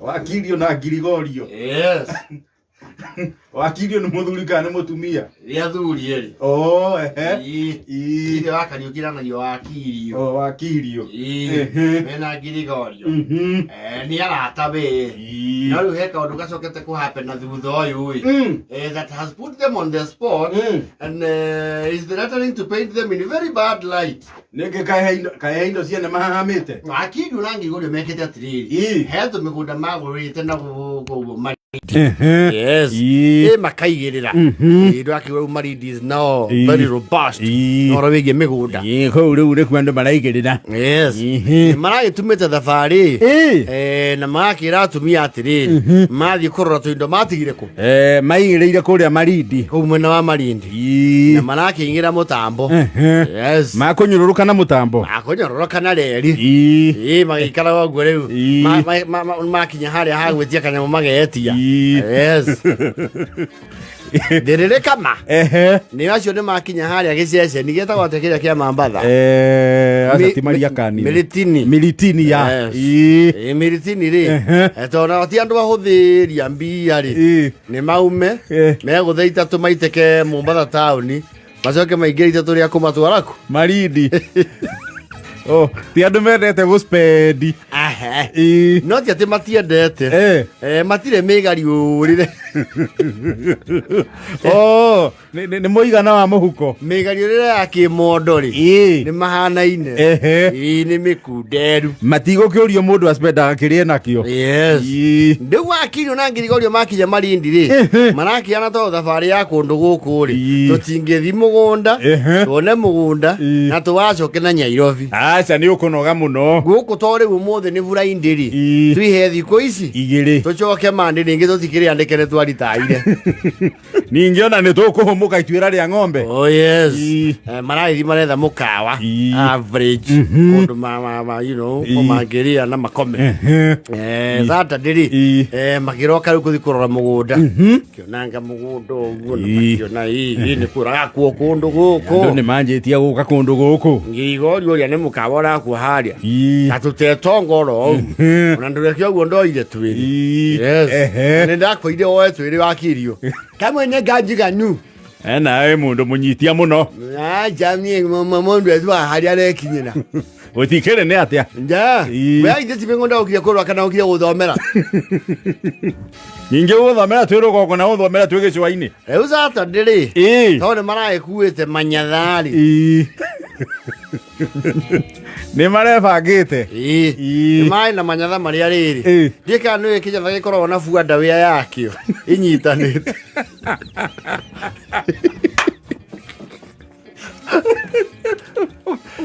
Wakirio na Ngirigorio. Yes. Wakirio nĩ mũthuri kana nĩ mũtumia? Nĩ athuri erĩ. Oh, ehe. Ii. Ii. Ithe wa Kariũki ranagio Wakirio. Oh, Wakirio. Ii. Ehe. Mena Ngirigorio. Eh, nĩ arata we. Ii. No rĩu he kaũndũ gacokete kũ happen na thutha ũyũ ĩ. That has put them on the spot and is threatening to paint them in very bad light. Nĩkĩ kahe indo ciene mahahamĩte? Wakirio na Ngirigorio mekĩte atĩrĩrĩ. Ii. He tũmĩgũnda magũrĩte na gũkũ ũguo marĩ. Ehe. Yes. Ii. Ĩ makaigĩrĩra. Ĩ ndwakiuga rĩu Malindi is now Ii. very robust. Ii. Ũhoro wĩgiĩ mĩgũnda. Ii, kũu rĩu nĩkuo andũ maraigĩrĩra. Yes. Ihi. Maragĩtumĩte thabarĩ. Ii. Eh, na magakĩra atumia atĩrĩrĩ mathiĩ kũrora tũindo matigire kũ Eh, maigĩrĩire kũrĩa Malindi. kũu mwena wa Malindi Ii. na marakĩingĩra mũtambo. Ehe. Yes. Makũnyũrũrũka na mũtambo. Makũnyororoka na reri. Ii. Ĩ magĩikaraga ũguo rĩu. Ii. Makinya harĩa ha gwĩtia kanyamũ magetia. Ii. Yes. Ndĩrĩrĩ kama. Ehe. Nĩ acio nĩ makinya harĩa gĩceceni gĩtagwo atĩa kĩrĩa kĩa Mambatha. Eh, aca ti Maria Kani. Miritini. Miritini ya. Yes. Ii. Ĩ Miritini rĩ. Ehe. Tondũ nao ti andũ ahũthĩria mbia rĩ. Ii. Nĩ maume. Eh. Megũthe itatũ maitĩke Mombatha taũni. Macoke maingĩre itatũ rĩa kũmatwara kũ? Malindi. Oh, ti andũ mendete gũspendi. Ahe. Ii. No ti atĩ matiendete. Eh. Eh, matirĩ mĩgariũrĩre. Oh, nĩ mũigana wa mũhuko. Mĩgariũrĩre ya kĩmondo rĩ. Ii. Nĩ mahanaine. Ehe. Ii nĩ mĩkunderu. Matigũkĩũrio mũndũ aspendaga kĩrĩa nakĩo. Yes. Ii. Rĩu wakirio na Ngirigorio makinya Malindi rĩ Ehe. marakĩana tondũ thabarĩ ya kũndũ gũkũ rĩ Ii. tũtingĩthi mũgũnda Ehe. tuone mũgũnda Ii. na tũwacoke na Nyairobi. Aca nĩ ũkũnoga mũno. Gũkũ to rĩu ũmũthĩ nĩ buraindi rĩ Ii. twihe thikũ ici Igĩrĩ. tũcoke mandi rĩngĩ tũtikĩrĩandĩke nĩ twaritaire. Ningĩ ona nĩ tũkũhũmũka ituĩra rĩa ng'ombe. Oh yes. Ii. Eh, maragĩthiĩ maretha mũkawa Ii. average kũndũ ma you know Ii. mangĩrĩa na makome. Ehe. Eh, Saturday rĩ Ii. eh, makĩroka rĩu kũthiĩ kũrora mũgũnda kĩonanga mũgũnda ũguo na Ii. makĩona ii ii nĩ kũrakwo kũndũ gũkũ Andũ nĩ manjĩtie gũka kũndũ gũkũ. Ngirigorio ũrĩa nĩ mũkawa ũrakwo harĩa Ii. na tũtetonga oro ũguo ona ndũreke ũguo ndoire twĩrĩ. Ii. Yes. Ehe. Nĩ ndakwĩire woe twĩrĩ wakirio kamwe nĩ nganjiganu. Nawe mũndũ mũnyitia mũno. Aca niĩ mũndũ ethuaga harĩa arekinyĩra. Gũtikĩrĩ nĩ atĩa. Nja. Ii. We ithe ti mĩgũnda ũkire kũrora kana ũkire gũthomera. Ningĩ gũthomera twĩ rũgongo na gũthomera twĩ gĩcũa-inĩ. Rĩu Saturday rĩ Ii. tondũ nĩ maragĩkuĩte manyatharĩ. Ii. Nĩ marebangĩte. Ii. Ii. Nĩ marĩ na manyatha marĩa rĩrĩ. Ii. Ndiĩ kana nĩũĩ kĩnyatha gĩkoragwo na buanda wĩa yakĩo inyitanĩte.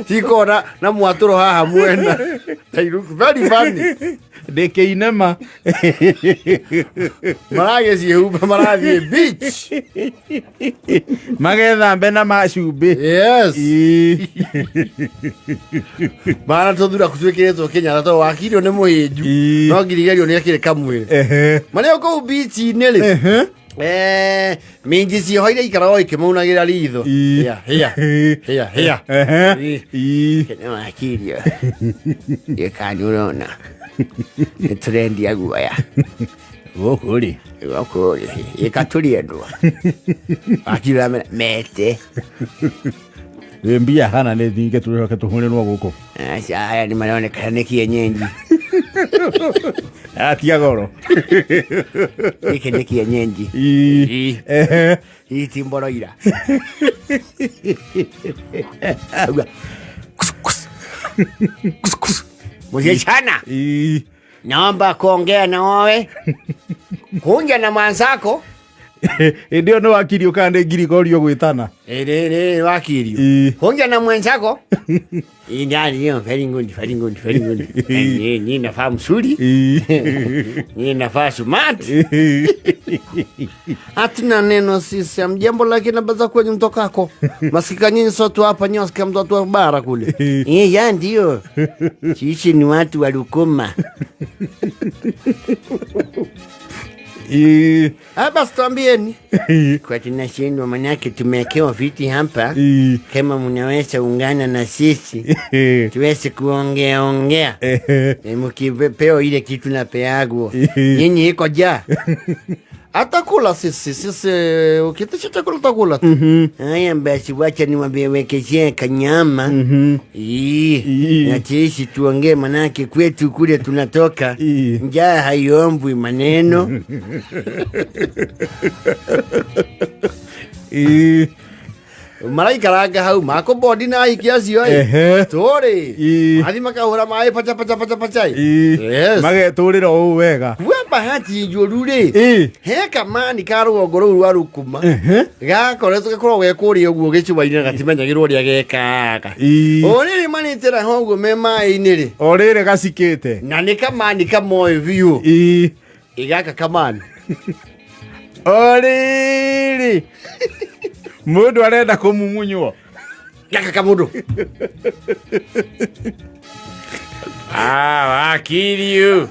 Cikoragwo na mwatũro haha mwena. They look very funny. Ndĩkĩinema. Maragĩciĩhumba marathiĩ beach. Magethambe na macumbĩ. Yes. Ii. Mana tũthura twĩkĩrĩtwo kĩnyatha tondũ wakirio nĩ mũhĩnju. Ii. No ngirigerio nĩ ekĩrĩ kamwĩrĩ. Ehe. Marĩ o kũu beach-inĩ rĩ. Ehe. Eh, minji ciohoire ikarago ikĩmaunagĩra ritho. Ii. Hĩa, hĩa, hĩa, hĩa. Ehe. Ii. Ii. Nĩ wakirio. Gĩkani ũrona. Nĩ tũrendia guoya. Gũkũ rĩ. Gũkũ rĩ, ĩka tũrĩendwa. Wakirio amera mete. Ĩ mbia hana nĩ nyingĩ tũcoke tũhũrĩrwo gũkũ. Aca aya nĩ maronekana nĩ kienyenji. Atia goro. Gĩkĩ nĩ kienyenji. Ii. Ii. Ehe. Hii ti mboroira. Auga, kus, kus. Kus, kus. Msichana, Ii. naomba kuongea na wewe. Kunja na mwanzako. Hĩndĩ ĩyo nĩ wakirio kana nĩ ngirigorio gwĩtana. Ĩrĩ wakirio. Ii. Kunja na mwenzako. Ii ndio very good, very good, very good. Ni ni nafaa mzuri. Ii. Ni nafaa smart. Hatuna neno sisi, amjambo, lakini nabaza kwenye mtokako. Masikika nyinyi sote hapa nyinyi wasikia mtoto wa bara kule. Eh, ya ndio. Sisi ni watu wa Rukoma. Ii. Ah, basi tuambieni kwa tunashindwa, manake tumewekewa viti hapa. Ii. Kama mnaweza ungana na sisi tuweze kuongea ongea. Mkipewa ile kitu napeagwo nyinyi iko ja Atakula sisi ukitisha chakula takula tu. Haya basi, wacha niwawekezie kanyama. Ii, Ii. na sisi tuongee, manake kwetu kule tunatoka Ii. njaa haiombwi maneno. Ii. Maraikaranga hau makobodi na ahiki acio ĩ Ehe. tũrĩ Ii. mathi makahũra maĩ pacha pacha pacha pacha ĩ. Ii. Yes. Magetũrĩra ũũ wega. Kwa bahati njũru rĩ, Ii. he kamani ka rũgongo rũu rwa rukuma Ehe. gakoretwo gakoragwo ge kũrĩa ũguo gĩcũa-inĩ na gatimenyagĩrwo ũrĩa gekaga. Ii. O rĩrĩ manĩtĩra ho ũguo me maĩ-inĩ rĩ, O rĩrĩ gacikĩte. na nĩ kamani kamoĩ biũ. Ii. Ĩ gaka kamani O rĩrĩ mũndũ arenda kũmumunywo. Gaka kamũndũ. Ah, wakiri.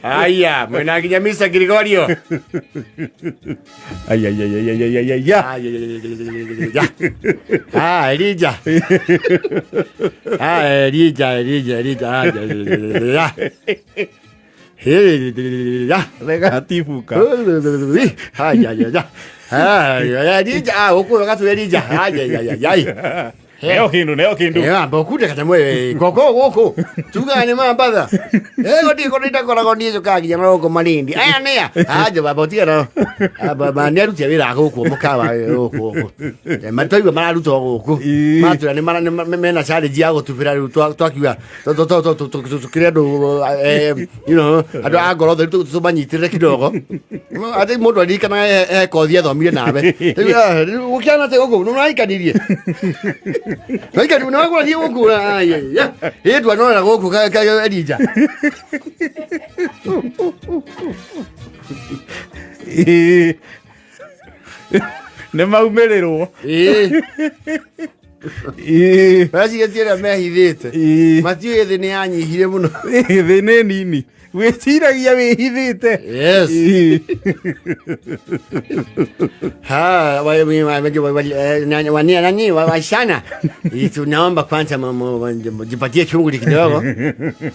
Haya, mwena nginya Mr. Gregorio. Ai, ai, ai, ai, ai, ai, ai, ai. Ah, ah, Elija. Ah, Elija, Elija, Elija. Ah, ya, ya. Hey, ya. Regatibuka. Ah, ya, ya, ya. Ah, ya, Elija. Ah, huku wakati Elija. Ah, ya, ya, ya, ya. Neo kindu, neo kindu. Amba ũkunde kanyamũ koko gũkũ tugaga nĩ mambatha gũtirĩ kũndũ itakoragwo niĩ njũkaga nginya na gũkũ Malindi aya nĩa anja baba ũtige no baba nĩ arutia wĩra gũkũ mũkawa gũkũ gũkũ matwaigua mararutwo gũkũ Ii. matwĩra nĩ mena challenge ya gũtubĩra rĩu twakiuga tũkĩrĩ andũ you know andũ a ngoro theru tũmanyitĩrĩre kidogo atĩ mũndũ aririkanaga he kothi athomire nawe rĩu gũkĩana atĩa gũkũ nĩ mũraikanirie Naikari nĩwagũrarie gũkũ ĩ ndwanorera gũkũ Elija. Ii. Nĩ maumĩrĩrwo. Ĩ Ii. meciria ĩrĩa mehithĩte Ii. matiũĩ thĩ nĩ yanyihire mũno. Thĩ nĩ nini. Wĩciragia wĩhithĩte. Yes. Ii. Ha, nani wasichana, tunaomba kwanza mjipatie shughuli kidogo,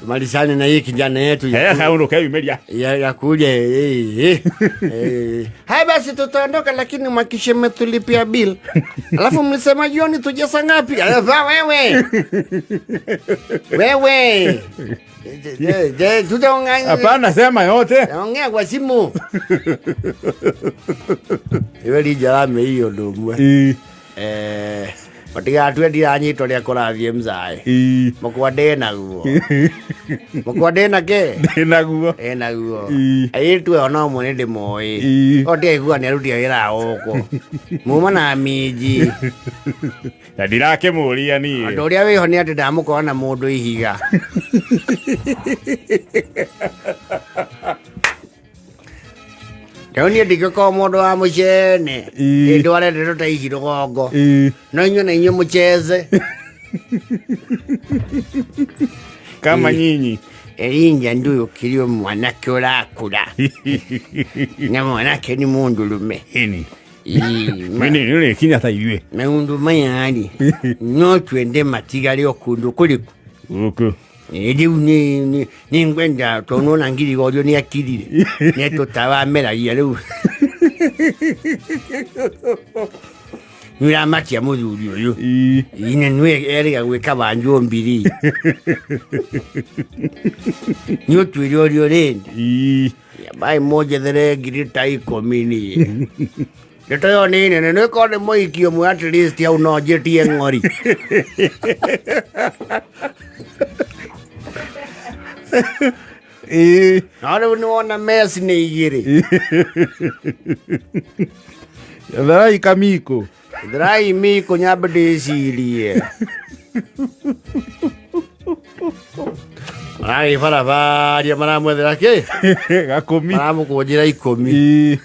tumalizane na hii kijana yetu Hea kaũndũ keyumĩria. ya kuja. Haya basi tutaondoka, lakini mwakishe mmetulipia bill. Alafu mlisema jioni tuje saa ngapi? Alafu, wewe wewe tutaongea Hapana, sema yote. ongea kwa simu. Iwe rijarame hiyo ndũmwe. Ii. Matigatue ndiranyitwo rĩa kũrathiĩ mzae. Ii. Mũkwa ndĩnaguo. Mũkwa ndĩna kĩ? Ndĩnaguo. Ndĩnaguo. Ii. Airĩtu aya ona ũmwe nĩndĩmoĩ. Ii. O ndiaigua nĩarutia wĩra gũkũ. Muma na minji. Na ndirakĩmũria niĩ. Ũndũ ũrĩa wĩho nĩ atĩ ndamũkora na mũndũ ihiga. Rĩu niĩ ndingĩkorwo mũndũ wa mũcene. Ii. Ndware ndeto ta ici rũgongo. Ii. No inyuĩ na inyuĩ mũcheze. Kama nyinyi. Erinja ndũyũ kĩrĩ mwanake ũrakũra. Na mwanake nĩ mũndũrũme. Ini. Ii, Mimi nĩ kinya ta ithuĩ. maũndũ maya rĩ no twende matigare o kũndũ kũrĩkũ. Gũkũ. Rĩu nĩ ngwenda tondũ nona ngirigorio nĩ akirire nĩ tũtawameragia rĩu nĩ ũramakia mũthuri ũyũ. Ii. Ine nĩwe erĩga gwĩka wanjũmbiri nĩ ũtwĩre ũrĩa ũrenda. Ii. Mai mũnjethere ngiri ta 10 niĩ ndeto ĩyo nĩ nene nĩ korwo nĩ mũhiki ũmwe at least hau no njĩtie ng'ori. Ii. No rĩu nĩ wona meci nĩ igĩrĩ. Tharai kamiko. Thirai miko nyambe ndĩcirie. Maragĩbarabaria maramwethera kĩ? Gakũmi. Maramũkũnjĩra 10. Ii.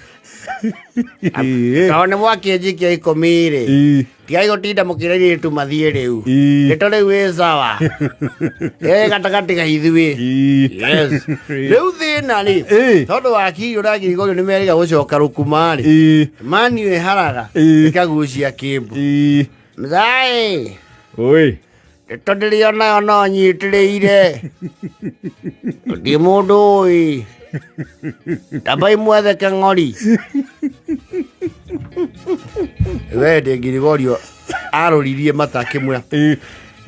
Ii. Tondũ nĩ mwakĩnjikia 10 rĩ. Ii. Tigai gũtinda mũkĩra airĩtu mathiĩ rĩu. Ii. Ndeto rĩu ĩ sawa. Ĩ gatagatĩ ga ithuĩ. Ii. Yes. Rĩu thĩna rĩ, Ĩ. tondũ wa Kirio na Ngirigorio nĩ merĩga gũcoka rũkuma rĩ, Ii. Mani ĩharaga Ĩ. ĩkagucia kĩmbu. Ii. Mzaĩ, Oi. ndeto ndĩrĩ onayo no nyitĩrĩire. Ndi mũndũ ũĩ. Tambai mwethe keng'ori. We ndĩ Ngirigorio aroririe mata akĩmwĩra Ii.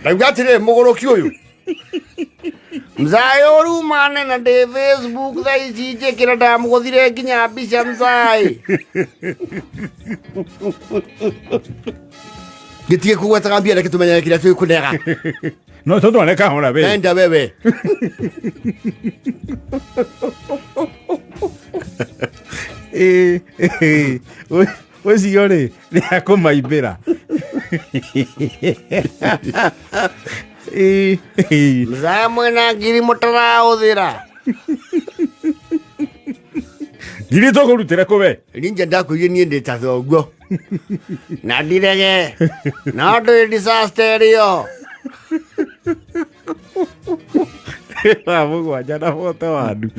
ndauga atĩrĩ mũgũrũki ũyũ. Mzaĩ ũrumane na ndĩ Facebook thaa ici njĩkĩra ndamũgũthire nginya mbica mzaĩ. Gĩtige kũgwetaga mbia reke tũmenyage kĩrĩa twĩkũnega. No tondũ kahora we. Enda wewe. Ĩ, ĩ, ũcio rĩ nĩ akũmaimbĩra. Ĩ, ĩ. Mzaĩ mwĩna ngiri mũtaraũthĩra. Ngiri tũkũrutĩra kũ we? Ninja ndakwĩrire niĩ ndĩ ta thoguo. Na ndirege. No ndĩ disaster ĩyo. Thaa 7 na 41.